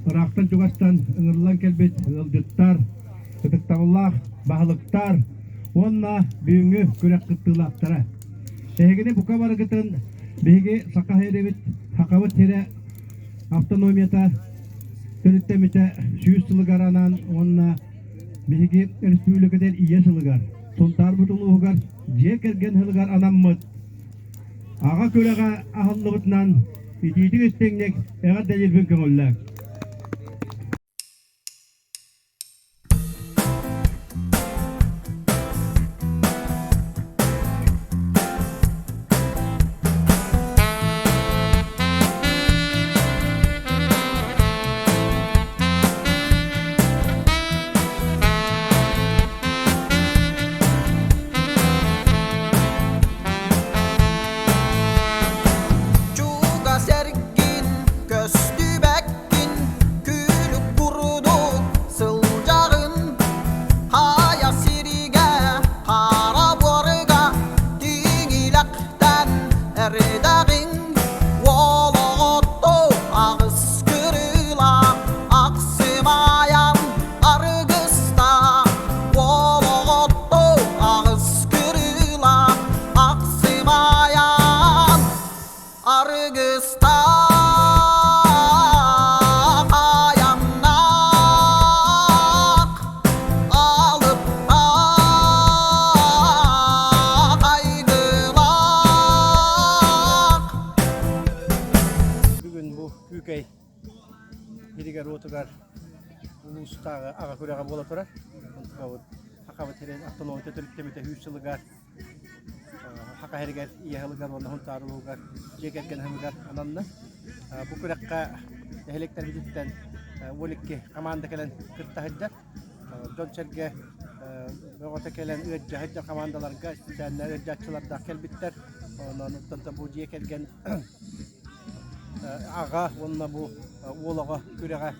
ыраахтан-чугастан ыҥырыллан кэлбит ыалдьыттар, ытыктабыллаах баһылыктар уонна бүгүҥҥү күрэх кыттыылаахтара. Эһигини бука барыгытын биһиги Саха сирибит, Сахабыт сирэ автономията төрүттэммитэ 100 сылыгар анаан уонна биһиги республикатыгар Ийэ сылыгар, Сунтаарбыт улууһугар дьиэ кэргэн сылыгар анаммыт Аҕа күрэҕэ аһыллыбытынан итиитик истиҥник эҕэрдэлиирбин көҥүллээҥ. Чугас эргин көстүбэккин, күлүк курдук сылдьаҕын. Хайа сиригэ, хара буорга тиҥилэхтэн эрдэҕиҥ. Уолоҕотто аҕыс кырыылаах ахсымайан аргыстаах Уолоҕотто аҕыс кырыылаах ахсымайан аргыстаах айаннаах алыптаах айгылаах. Бүгүн бу Күүкэй сиригэр-уотугар улуустааҕы аҕа күрэҕэ буола турар. Онтукабыт Сахабыт сирин автономията төрүттэммитэ 100 сылыгар Саха сиригэр Ийэ сылыгар уонна Сунтаар улууһугар дьиэ кэргэн сылыгар ананна. Бу күрэххэ нэһилиэктэрбититтэн 12 хамаанда кэлэн кытта сылдьар. Дьон-сэргэ бөҕөтө кэлэн ыалдьа сылдьар хамаандаларга специально ыалдьааччылардаах кэлбиттэр. Онон оттон бу дьиэ кэргэн аҕа уонна бу уол оҕо күрэҕэ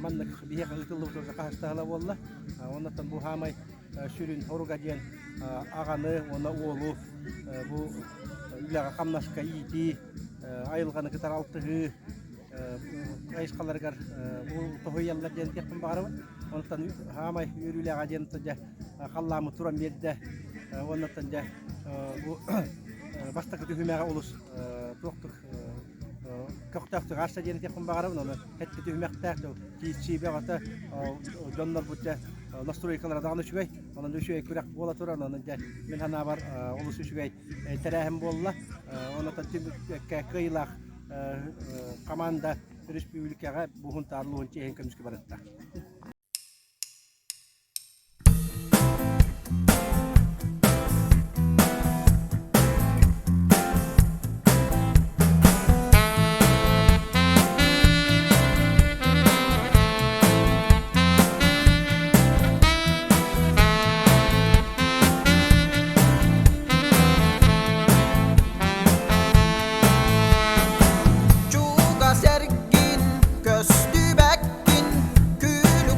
маннык биһиэхэ ыытыллыбыт уже хаһыстаһыла буолла. Оннуттан бу хаамай сүрүн соруга диэн аҕаны уонна уолу бу үлэҕэ-хамнаска иитии, айылҕаны кытары алтыһыы хайысхаларыгар бу тоһуйаллар диэн этиэхпин баҕарабын. Онтон хаамай үөрүүлээҕэ диэн дьэ халлааммыт туран биэрдэ. Уоннаттан дьэ бу бастакы түһүмэҕэ олус туохтук көхтөөхтүк аарса диэн этиэхпин баҕарабын. Ону хэттэ түһүмэхтээх киирсии бөҕөтө дьоннорбут дьэ настройкалара даҕаны үчүгэй. Онон үчүгэй күрэх буола турар. Онон дьэ мин санаабар олус үчүгэй тэрээһин буолла. Онон түмүккэ кыайыылаах команда өрөспүүбүлүкэҕэ бу Сунтаар улууһун чиэһин көмүскүү барытта. Чугас эргин көстүбэккин, күлүк.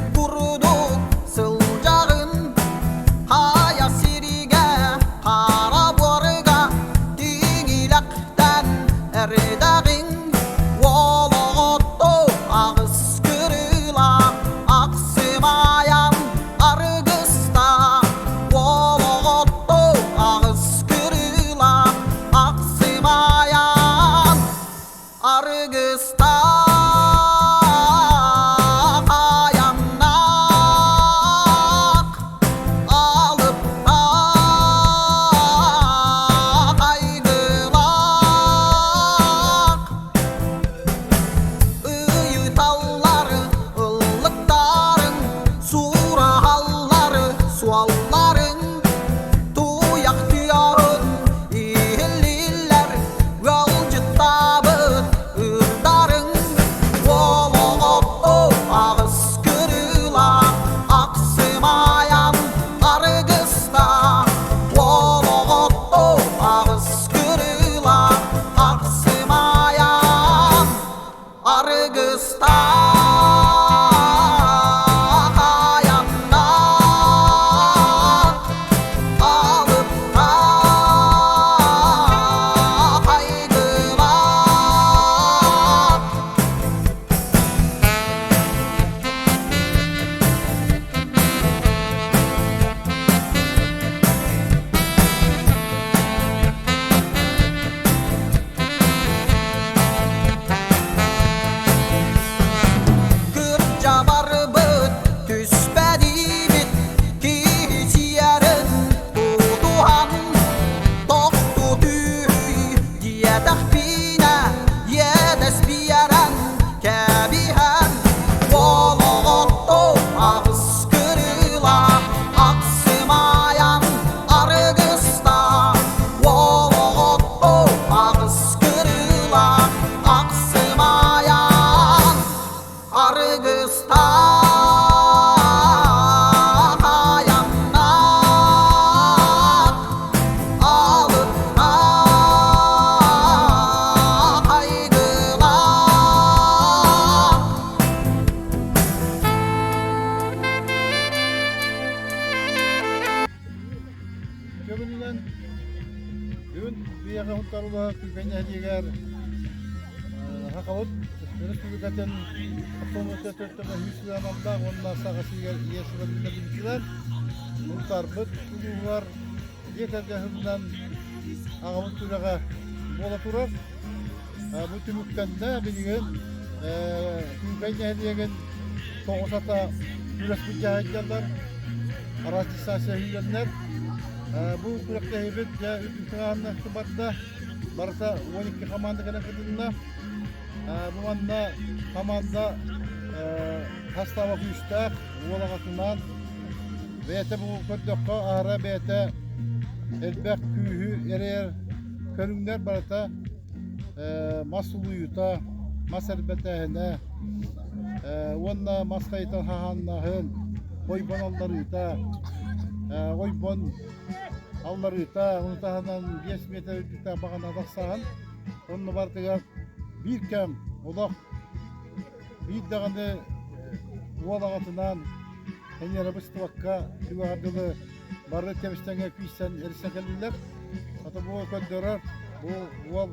Аргыстаах айаннаах, алыптаах айгылаах. Көбүнүнэн бүгүн биһиэхэ Хунтарула Күүкэй нэһилиэгэр Хахабыт Өрөспүүбүлүкэтин автономия төртөмө үс сыаналаах уонна Саха сиригэр ийэ сыла биллэрбитинэн Сунтаарбыт улууһугар дьиэ кэргэн аҕабыт күрэҕэ буола турар. Бу түмүктэннэ билигин Күүкэй нэһилиэгин тоҕус ата күрэспит дьаһайдаллар, араас дистанция үүйэннэр. Бу күрэхтэһиибит дьэ үрдүк тыҥааһыннаахтык барда. Барыта 12 хамаанда кэлэн кытынна. Бу манна хамаанда хастааба күүстээх, уол аҕатынаан бэйэтэ бу көрдөххө аһара бэйэтэ элбэх күүһү эрэйэр көрүҥнэр барыта мас улуйуута, мас эрбэтээһинэ уонна мас хайытан хаһааннаһын, ойбон алларыыта, ойбон алларыыта, ону таһынан 5 метр үрдүктээх баҕана тахсаһан, онно барытыгар биир кэм олох биир даҕаны уол аҕатынаан эниэрэ быстыбакка түгэҕэр дылы бары тэбистэҥҥэ күүстэн эрсэн кэллилэр. Ата бу көрдөрөр, бу уол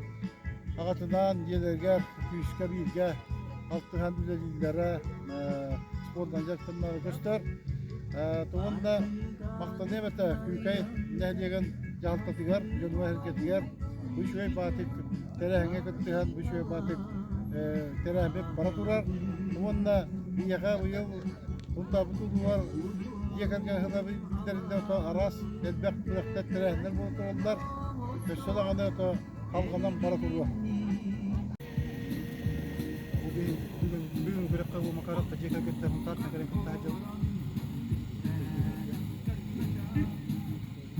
аҕатынаан дьиэлэригэр күүскэ бииргэ алтыһан үлэлииллэрэ спордан дьарыктаннара көстөр. Тугун да махтаныам этэ Күүкэй нэһилиэгин дьаһалтатыгар, дьонугар-сэргэтигэр бу үчүгэй баатык тэрээһиҥҥэ кыттыһан бу үчүгэй баатык тэрээһиммит бара турар. Уонна биһиэхэ быйыл Сунтаарбыт улууһугар дьиэ кэргэн ыһыла ото араас элбэх күрэхтэр тэрээһиннэр буола тураллар. Өссө даҕаны ото халҕанан бара туруо. Бүгүн күрэххэ бу Макаровка дьиэ кэргэттэр Сунтаартан кэлэн кытта сылдьабыт.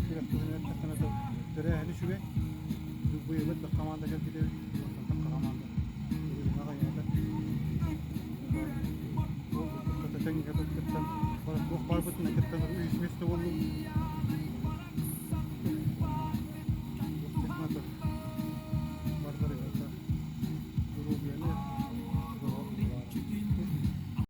Күрэх туһунан эттэххинэ тэрээһин үчүгэй. Быйыл элбэх команда кэлбит эбит. Уонтан тахха команда. Аҕыйаата. Тэҥҥэ кыттан, туох баарбытынан кыттан үс миэстэ буоллум.